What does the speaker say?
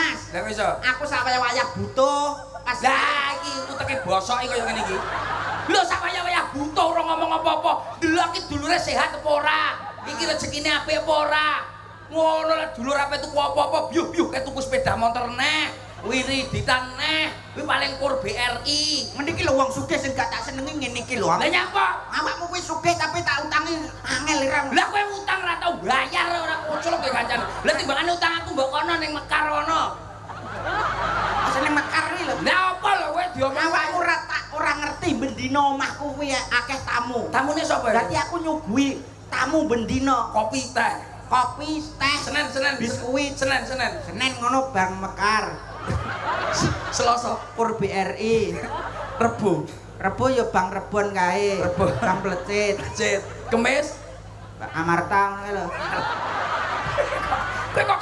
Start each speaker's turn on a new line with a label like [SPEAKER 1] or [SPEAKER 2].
[SPEAKER 1] Mas.
[SPEAKER 2] Lah kok iso?
[SPEAKER 1] Aku sawayah-wayah butuh. Pas
[SPEAKER 2] Lah iki uteke bosok iki kaya ngene iki. Lho sak wayah-wayah butuh ora ngomong apa-apa. Delok iki dulure sehat apa ora? Iki rezekine apik apa ora? Ngono lah dulur ape tuku apa-apa byuh-byuh kae tuku sepeda motor neh, wiriditan neh, kuwi paling kur BRI.
[SPEAKER 1] Ngene iki lho wong sugih sing gak tak senengi ngene iki lho.
[SPEAKER 2] Lah nyapa?
[SPEAKER 1] Awakmu kuwi sugih tapi tak utangi angel ira.
[SPEAKER 2] Lah kowe utang ora tau bayar ora koclok kowe kancane. Lah timbangane utang aku mbok kono ning Mekar kono.
[SPEAKER 1] Asale Mekar iki lho.
[SPEAKER 2] Lah apa lho kowe diomong
[SPEAKER 1] Awakmu ora tak ora ngerti bendina omahku kuwi akeh tamu.
[SPEAKER 2] Tamune sapa?
[SPEAKER 1] Berarti aku nyuguhi tamu bendina.
[SPEAKER 2] Kopi teh.
[SPEAKER 1] Kopi, teh,
[SPEAKER 2] Senen, Senen,
[SPEAKER 1] biskuit.
[SPEAKER 2] Senen, Senen.
[SPEAKER 1] Senin ngono Bank Mekar,
[SPEAKER 2] Selasa,
[SPEAKER 1] Pur BRI.
[SPEAKER 2] Rebo,
[SPEAKER 1] Rebo ya Bank Rebon kae.
[SPEAKER 2] Rebo.
[SPEAKER 1] Bank Plecit,
[SPEAKER 2] Cet, Kemis.
[SPEAKER 1] Bank Amarta ngono kae lho.
[SPEAKER 2] Kowe kok